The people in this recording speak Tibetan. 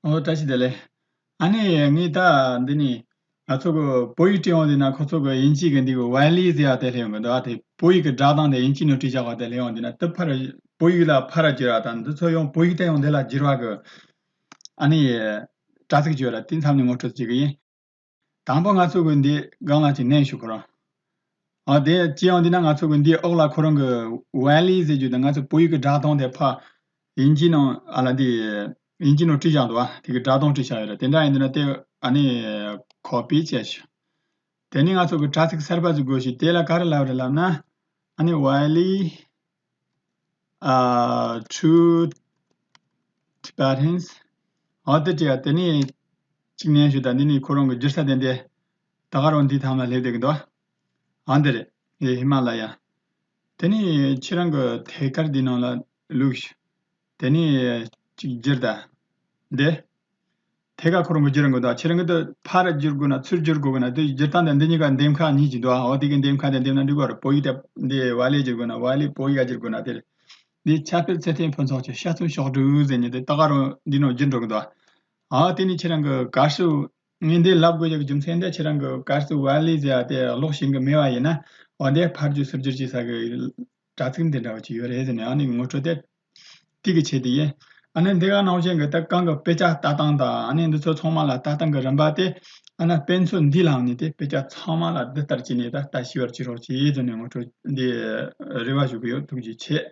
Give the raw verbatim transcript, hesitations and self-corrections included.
ཨོ་བཀྲ་ཤིས་བདེ་ལེགས། ཨ་ནི་ངས་ད་འདི་ནས་ང་ཚོ་གི་བོད་ཡིག་བྲིས་ཡོང་དུས་ན་ཁོ་ཚོ་གི་དབྱིན་ཇི་གི་འདི་གི་ཝ་ལི་ཟེར་ཡ་དེ་སླེབས་ཡོང་གི་འདུག་ཨ་དེ་བོད་ཡིག་གི་སྒྲ་གདངས་དེ་དབྱིན་ཇི་ནང་བྲིས་བཞག་པ་དེ་སླེབས་ཡོང་དུས་ན་དེ་ཕར་བོད་ཡིག་ལ་ཕར་བསྒྱུར་བ་དང་འདི་ཚོ་ཡང་བོད་ཡིག་དེ་ཡང་འདི་ལ་བསྒྱུར་བ་གི་ཨ་ནི་དྲ་ཚིགས་བརྗོད་ལ་དེ་མཚམས་ནས་ངོ་སྤྲོད་བྱེད་གི་ཡིན། དང་པོ་ང་ཚོ་གི་འདི་སྒང་ལ་ཅིག་མནན་ཞུ་ཁོ་རང་། ཨ་དེ་ཅི་ཡང་འདི་ན་ང་ཚོ་གི་འདི་འོག་ལ་ཁོ་རང་གི་ཝ་ལི་ཟེར་རྒྱུ་དང་ང་ཚོ་བོད་ཡིག་གི་སྒྲ་གདངས་དེ་ཕ་དབྱིན་ཇི་ནང་ཨ་ལ་འདི་དབྱིན་ཇི་ནང་བྲིས་བཞག་འདུག་བ། དེ་གི་སྒྲ་གདངས་བྲིས་བཞག་ཡོད་རེད། དེ་འདྲ་ཡིན་འདི་ན་དེ་ཨ་ནི་ཁོ་པི་བྱས་ཞུ། དེ་ནི་ང་ཚོ་གི་དྲ་ཚིགས་གསར་པ་ཟིག་དགོས་ཤིག་དེ་ལ་ག་རེ་ལབ་རེད་ལབ་ན་ཨ་ནི་ཝ་ལི། ཨ། True Tibetans། ཨ་དེ་བྲིས་ཡ་དེ་ནས་གཅིག་ནས་ཞུ་ད་འདི་ནས་ཁོ་རང་གི་སྒྱུར་ས་དེ་འདི་ད་ག་རང་འདི་ཐང་ལ་སླེབས་བསྡད་ཀྱི་འདུག་ཨ་འདི་རེད། ཨེ་ཧི་མ་ལ་ཡ། དེ་ནས་ཁྱེད་རང་གི་ཐད་ཀར་འདི་ནང་ལ་བླུགས་ཤིག་དེ་ནས་གཅིག་སྒྱུར་ད་འདི། ཐད་ཀར་ཁོ་རང་གི་བསྒྱུར་དགོས་དང་ཁྱེད་རང་གི་དེ་ཕར་བསྒྱུར་དགོས་ན་ཚུར་བསྒྱུར་དགོས་ན་དེ་བསྒྱུར་སྟངས་དེ་འདི་གཉིས་ཀ་འདེམས་ཁ་གཉིས་ཀྱི་འདུག་ཨ་འོ་དེ་གི་འདེམས་ཁ་དེ་འདེམས་ན་འགྲིག་གི་རེད། བོད་ཡིག་དེ་འདི་ཝ་ལི་བསྒྱུར་དགོས་ན་ཝ་ལི་བོད་ཡིག་ག་བསྒྱུར་དགོས་ན་དེ་རེད། འདི་ཆབ་སྤེལ་ཚེ་བརྟན་ཕུན་ཚོགས་ཀྱི་དཔྱད་རྩོམ་ཕྱོགས་བསྒྲིགས་ཟེར་ནས་དེ་ད་ག་རང་འདི་ནང་བསྒྱུར་འགྲོ་གི་འདུག་ཨ་དེ་ནི་ཁྱེད་རང་གི་གར་སོགས་ངས་འདི་ལབ་དགོས་ཀྱི་རྒྱུ་མཚན་འདི་ཁྱེད་རང་གི་གར་སོགས་ཝ་ལི་ཟེར་བ་དེ་ཀློག་ཤེས་གི་མེད་པ་ཡིན་ན་འོ་འདི་ཕར་བསྒྱུར་ཚུར་བསྒྱུར་བྱེད་ས་གི་དྲ་ཚིགས་འདི་འདྲ་བ་ཅིག་ཡོད་རེད་ཟེར་ནས་ཨ་ནི་ངོ་སྤྲོད་དེ་དེ་གི་ཆེད་དུ་ཡིན། ཨ་ནི་འདི་ག་ནང་བཞིན་གི་ད་གང་གི་དཔེ་ཆ་ལྟ་སྟངས་དང་ཨ་ནི་འདི་ཚོ་ཚང་མ་ལ་ལྟ་སྟངས་གི་རིམ་པ་དེ་ཨ་ན་དཔེ་མཚོན་འདི་ལ་ནི་དེ་དཔེ་ཆ་ཚང་མ་ལ་འདི་ལྟར་བྱས་ནས་ད་ལྟ་ཤེས་པར་བྱེད་རོགས་བྱེད་ཟེར་ནས་ངོ་སྤྲོད་འདི་རེ་བ་ཞུ་གི་ཡོད། ཐུགས་རྗེ་ཆེ།